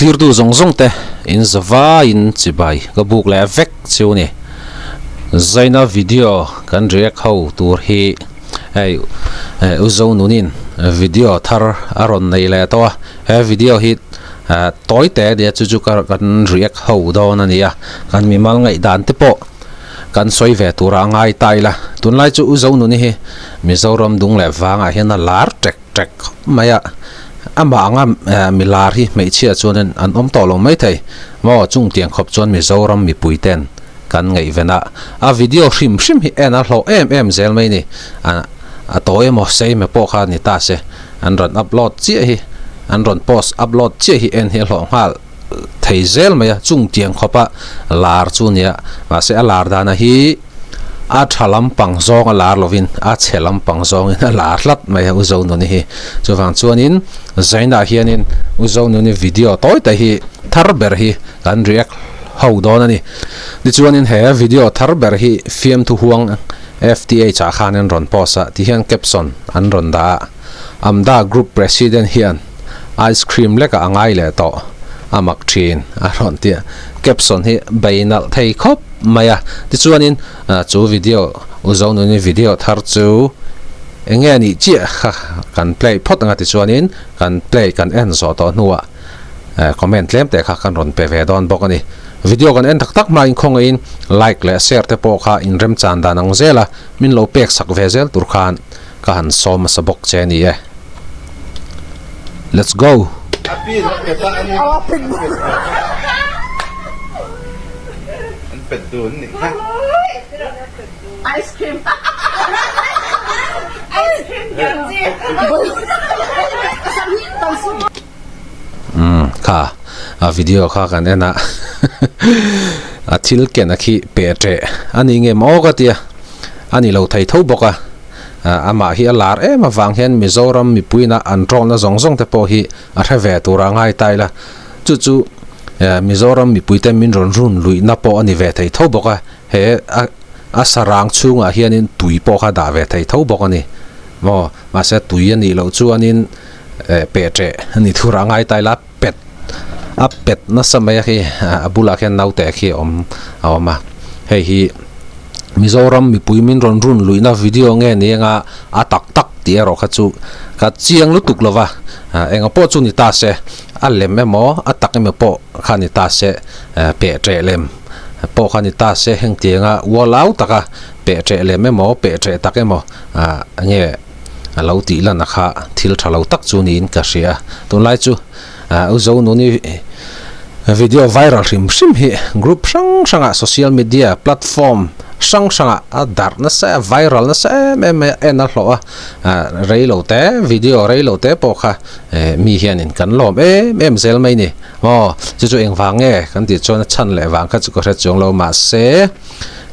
Thlirtu zawng zawng te in zavaiin chibai ka buk leh vek chu ni. Zaina video kan react ho tur hi hei U Zonunin video thar a rawn nei leh tawh a, he video hi tawi te ania chu chu kan react ho dawn a ni a, kan mimal ngaihdan te pawh kan sawi ve tura a ngai ta ila. Tunlai chu U Zonuni hi Mizoram dung leh vangah hian a lar tek. Trek khawp mai a, amah anga milar hi hmeichhia chuanin an awm tawh lo maithei maw chung tiang khawp chuan Mizoram mipui ten kan ngaihven a, a video hrim hrim hi en a hlawh em em zel mai ni, a tawi emaw sei emaw pawh kha ni ta se an rawn upload chiah hi an rawn post upload chiah hi en hi a hlawh nghal thei zel mai a, chung tiang khawp a lar chu nia mahse a lar dana hi. A tha lampang zawng a lar lovin a chhe lampang zawngin a lar hlat mai a U Zonuni hi. Chuvang chuanin Zainah hianin U Zonuni video tawi te hi thar ber hi kan react ho dawn a ni. Tichuanin he video thar ber hi fiamthu huang FTH ah khanin rawn post a tihian caption an rawn dah a. Amda Group President hian ice cream lekah a ngai leh tawh a mak thin a rawn ti a, caption hi bei nalh thei khawp mai a. Tichuanin chu video U Zonuni video thar chu eng nge nih chiah kha kan play phawt ang a tichuanin kan play kan en zawh tawh hnuah comment tlem teh kha kan rawn pe ve dawn bawk a ni. Video kan en tak tak hmain khawngaihin like leh share te pawh kha inremchan dan ang zel a, min lo pek sak ve zel tur khan Ka han sawm hmasa bawk che a ni e. Let's go! Umm kha a video kha kan en a a thil ken a khi pe teh a ni nge maw ka tia a ni lo thei tho bawk a. Amah hi a lar em avang hian Mizoram mipuina an tawlna zawng zawng te pawh hi a hre ve tur a ngai ta ila. Chu chu Mizoram mipuite min rawn run luihna pawh a ni ve thei tho bawk a, he a sarang chhungah hianin tui pawh kha dah ve thei tho bawk a ni. Maw, mahse tui a nih loh chuanin pehṭeh a ni tur a ngai ta ila, pet a pet nasa mai a khi a bulah khian naute khi a awm a awm a hei hi Mizoram mipui min rawn run luihna video nge ni anga a tak tak tih erawh kha chu ka chiang lutuk lo va enga pawh chu ni ta se a lem emaw a tak emaw pawh kha ni ta se peh ṭeh lem pawh kha ni ta se heng tianga ualau taka peh ṭeh lem emaw peh ṭeh tak emaw nge a lo tih lan a kha thil tha lo tak chu niin ka hria. Tunlai chu U Zonuni video viral hrim hrim hi group hrang hrangah social media platform hrang hrangah a darh nasa a viral nasa em em mai a en a hlawh a reilo te video reilo te pawh kha mi hianin kan lawm em em zel mai ni maw chu chu engvang nge kan tih chuan a chhan leh vang kha chu ka hre chuang lo mahse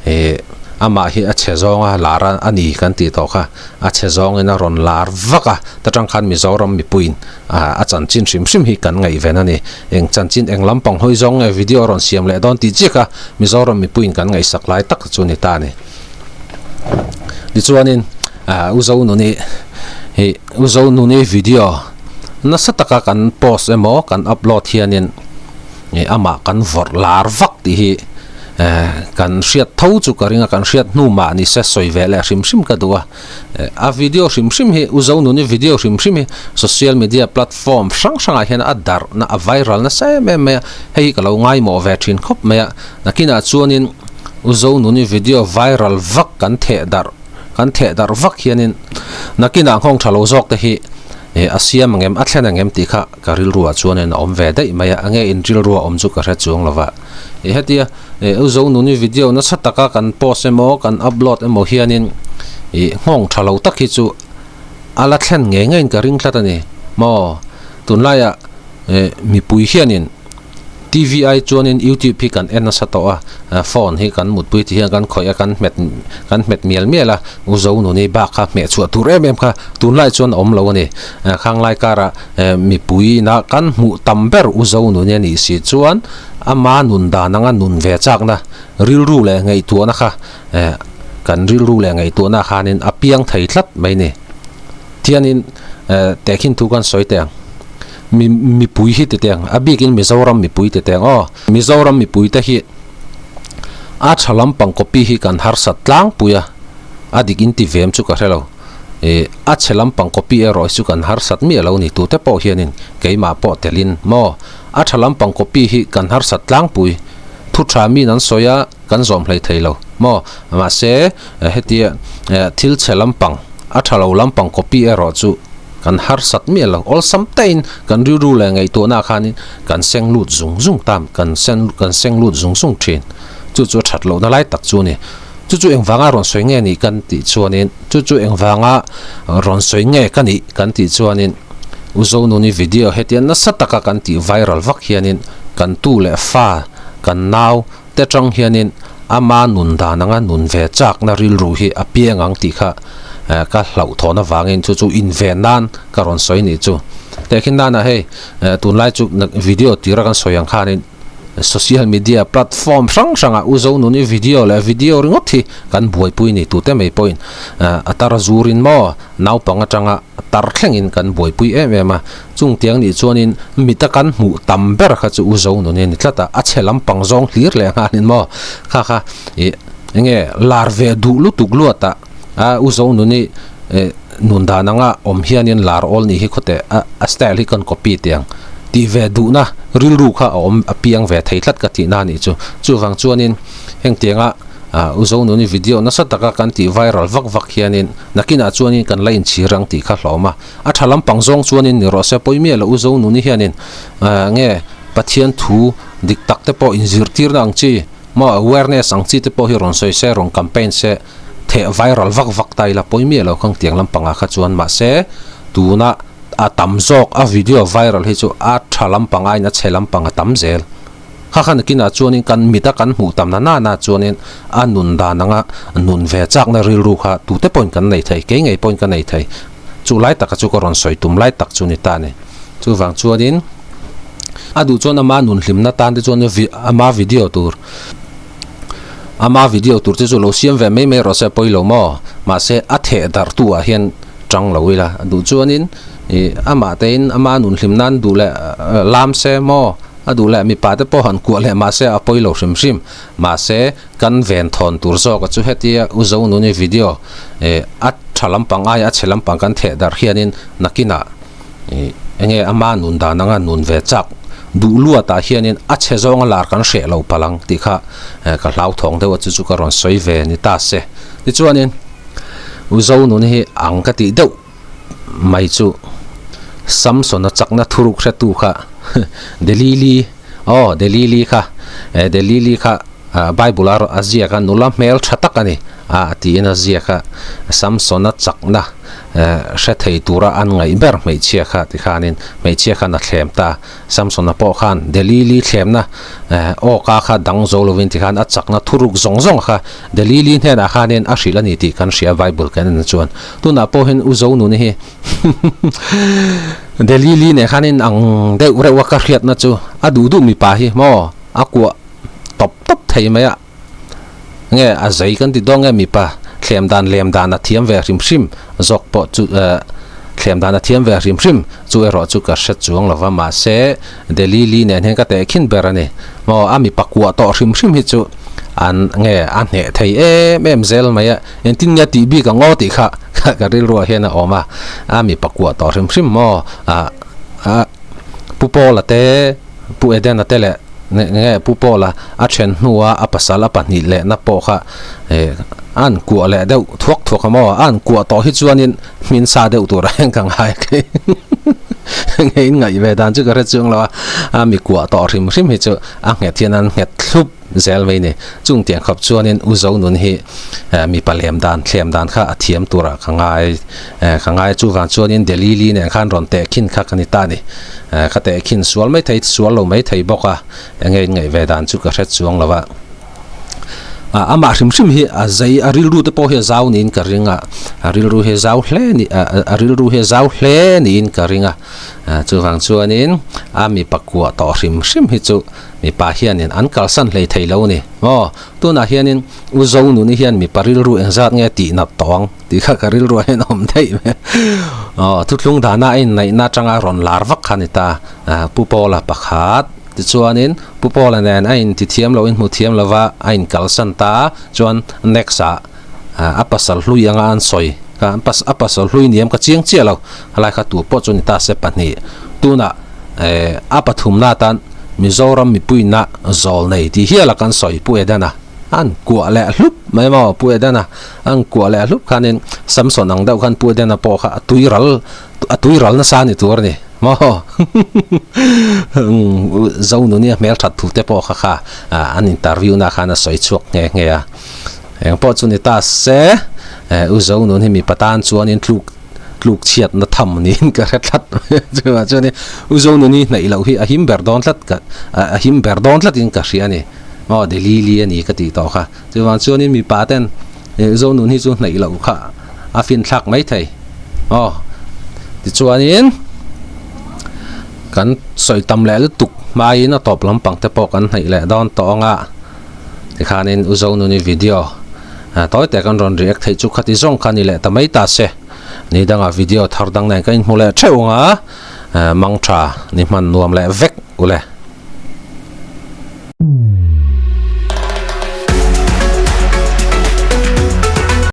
ih amah hi a chhe zawnga lar a ni kan tih tawh kha a chhe zawngin a rawn lar vak a ta tang khan Mizoram mipuiin a chanchin hrim hrim hi kan ngaihven a ni eng chanchin eng lampang hawi zawng nge video a rawn siam leh dawn tih chiah kha Mizoram mipuiin kan ngaihsak lai tak chu ni ta a ni tichuanin U Zonuni hi U Zonuni video nasa taka kan post emaw kan upload hianin amah kan vawrh lar vak tih hi Kan hriat tho chu ka ring a, kan hriat hnu mah ni se sawi ve leh hrim hrim ka duh a. A video hrim hrim hi, U Zonuni video hrim hrim hi social media platform hrang hrangah hian a darh na, a viral nasa em em mai a, hei hi ka lo ngaimawh ve thin khawp mai a. Nakinah chuanin U Zonuni video viral vak kan theh darh, kan theh darh vak hianin nakinah nghawng tha lo zawk te hi a siam ang em, a thlen ang em tih kha ka rilruah chuanin a awm ve daih mai a, enge in rilruah awm chu ka hre chuang lo va. Eh hetia eh U Zonuni video nasa taka kan post emaw kan upload emaw hianin ih nghawng tha lo tak hi chu a la thlen ngei ngeiin ka ring tlat a ni maw tunlaiah eh mipui hianin T_V ai chuanin youtube hi kan en nasa tawh a phone hi kan mutpui ti hian kan khawih a kan hmet kan hmet mial mial a U Zonuni bak kha hmeh chhuah tur em em kha tunlai chuan a awm lo a ni khanglai karah eh mipui ina kan hmuh tam ber U Zonuni a nih si chuan Ama nun dan anga nun ve chakna rilru leh ngaihtuahna kha eh kan rilru leh ngaihtuahna khanin a piang thei tlat mai ni. Thianin eh tehkhin thu kan sawi teh ang. Mi mipui hi ti teng, a bikin Mizoram mipui ti teng aw. Mizoram mipui te hi a tha lampang copy hi kan harsat tlangpui a, a dik in ti vem chu ka hre lo. Ih a chhe lampang copy erawh hi chu kan harsat miah lo ni tute pawh hianin keimah pawh telin maw a tha lampang copy hi kan harsat tlangpui. Thu tha min an sawi a kan zawm hlei thei lo maw mahse hetia thil chhe lampang a tha lo lampang copy erawh chu kan harsat miah lo. Awlsam tein kan rilru leh ngaihtuahna khanin kan seng lut zung zung tam, kan sen kan seng lut zung zung thin. Chu chu a that lohna lai tak chu a ni. Chu chu engvanga rawn sawi nge nih kan tih chuanin, chu chu engvanga rawn sawi nge ka nih kan tih chuanin, U Zonuni video hetiang nasa taka kan tih viral vak hianin kan tu leh fa, kan nau te tang hianin ama nun dan anga nun ve chakna rilru hi a piang ang tih kha ka hlauhthawn avangin chu chu inven nan ka rawn sawi nih chu. Tehkhin nana hei tunlai chu video tira kan sawi ang khanin social media platform hrang hrangah U Zonuni video leh video ringawt hi kan buaipui ni tute mai pawhin a tar zurin maw naupang atanga tar thlengin kan buaipui em em a. Chung tiang nih chuanin mita kan hmuh tam ber kha chu U Zonuni a ni tlat a, a chhe lampang zawng hlir leh nghalin maw kha kha ih enge lar ve duh lutuk luat a, a U Zonuni eh nun dan anga awm hianin lar awl nih hi khawte a a style hi kan copy tiang tih ve duhna rilru kha a awm a piang ve thei tlat ka tihna a nih chu. Chuvang chuanin heng tianga ah U Zonuni video nasa taka kan tih viral vak vak hianin nakinah chuanin kan la inchhir ang tih kha hlawm a. A tha lampang zawng chuanin ni rawh se, pawimia loh u zo nuni hianin nge Pathian thu dik tak te pawh inzirtirna ang chi maw awareness ang chi te pawh hi rawn sawi se, rawn campaign se, theh viral vak vak ta ila pawimia lo khang tiang lampangah kha chuan mahse tuna a tam zawk a video viral hi chu a tha lampang aiin a chhe lampang a tam zel. Kha khan kinah chuanin kan mita kan hmuh tam na nana chuanin a nun dan anga nun ve chakna rilru kha tute pawhin kan nei thei, kei ngei pawhin ka nei thei. Chu lai taka chu ka rawn sawi tum lai tak chu ni ta a ni. Chuvang chuanin a duh chuan ama nun hlimna tan te chuan ama video tur ama video tur te chu lo siam ve mai mai rawh se pawi lo maw? Mahse a theh darh tu ah hian tang lo ila a duh chuanin ih amah tein ama nun hlim nan duh leh lam se maw? A duh leh mipa te pawh han kuah leh mahse a pawi lo hrim hrim. Mahse, kan ven thawn tur zawk a chu hetia U Zonuni video eh a tha lampang aia a chhe lampang kan theh darh hianin nakinah ih enge ama nun dan anga nun ve chak duh luatah hianin a chhe zawnga lar kan hreh lo palh ang tih kha eh ka hlauthawng deuh a chu chu ka rawn sawi ve ni ta se. Tichuanin U Zonuni hi ang ka tih deuh. mai chu Samsona chakna thuruk hretu kha Delili aw Delili kha eh Delili kha Bible a a ziak a nula hmel tha tak a ni a tiin a ziak a Samsona chakna eh hre thei tura an ngaih ber hmeichhia kha tikhanin hmeichhia khan a thlem ta. Samsona pawh khan Delili thlemna aw ka kha dang zo lovin tikhan a chakna thuruk zawng zawng kha Delili hnenah khanin a hrilh a ni tih kan hria Bible kan en chuan. Tunah pawh hian U Zonuni hi Delili nen khan in ang deuh reuh a ka hriatna chu a duh duh mipa hi maw a kuah tawp tawp thei mai a. Nge a zei kan ti dawn nge mipa thlem dan lem dan a thiam ve hrim hrim zawk pawh chu eh thlem dan a thiam ve hrim hrim chu erawh chu ka hre chuang lo va mahse Delili nen hian ka tehkhin ber a ni maw a mipa kuah tawh hrim hrim hi chu an nge a hneh thei em em zel mai a engtin nge tih bik ang aw tih kha ka rilruah hian a awm a a mipa kuah tawh hrim hrim maw ah ah Pu Paula te Pu Edena te leh nge Pu Paula a then hnua a pasal a pahnih lehna pawh kha eh a an kuah leh deuh thuak thuak a maw? A an kuah tawh hi chuanin hmin sa deuh tur a heng ka ngai a nge in ngaih ve dan chu ka hre chuang lo a, a mi kuah tawh hrim hrim hi chu a nghet hian an nghet thlup zel mai ni. Chung tiang khawp chuanin U Zonun hi mipa lem dan thlem dan kha a thiam turah ka ngai ka ngai a, chuvang chuanin Delili nen khan rawn tehkhin kha ka ni ta a ni. Ka tehkhin sual mai thei sual lo mai thei bawk a, enge in ngaih ve dan chu ka hre chuang lo a. Amah hrim hrim hi a zai a rilru te pawh hi a zau niin ka ring a, a rilru hi a zau hle ni a rilru hi a zau hle niin ka ring a. Chuvang chuanin a mipa kuah tawh hrim hrim hi chu mipa hianin an kalsan hlei thei lo ni maw? Tunah hianin U Zonuni hian mipa rilru engzat nge tih nat tawh ang tih kha ka rilruah hian a awm daih mai. Aw thuthlung dana a inneihna atanga rawn lar vak kha a ni ta. Pu Paula pakhat tichuanin Pu Paula nen a intithiam lo inhmu thiam lova a inkalsan ta a, chuan next ah a pasal hlui anga an sawi kha a pasal hlui niam ka chiang chiah lo helai kha tu pawh chu ni ta se pahnih tunah eh a pathumna atan Mizoram mipuina zawl nei tih hial a kan sawi Pu Edena an kuah leh hlup mai maw Pu Edena an kuah leh hlup khanin Samson ang deuh khan Pu Edena pawh kha a tui ral a tui ral nasa ni tur a ni maw Zonuni a hmelthat thu te pawh kha kha an interview na khan a sawi chhuak nghe nghe a. Eng pawh chu ni ta se, U Zonun hi mipa tan chuanin tluk tluk chhiatna tham niin ka hre tlat mai a, chuvang chuanin U Zonun hi hnaih loh hi a him ber dawn tlat ka a him ber dawn tlatin ka hria a ni. Aw Delili a ni ka tih tawh kha. Chuvang chuanin mipa ten U Zonun hi chu hnaih loh kha a finthlak mai thei. Aw tichuanin kan sawi tam leh lutuk hmaiin a tawp lampang te pawh kan hnaih leh dawn tawh ang a. Tikhanin U Zonuni video tawi te kan rawn react theih chu khati zawng kha ni leh ta mai ta se. Ni dangah video thar dang nen ka inhmu leh theuh ang a, mang tha ni hman nuam leh vek u le.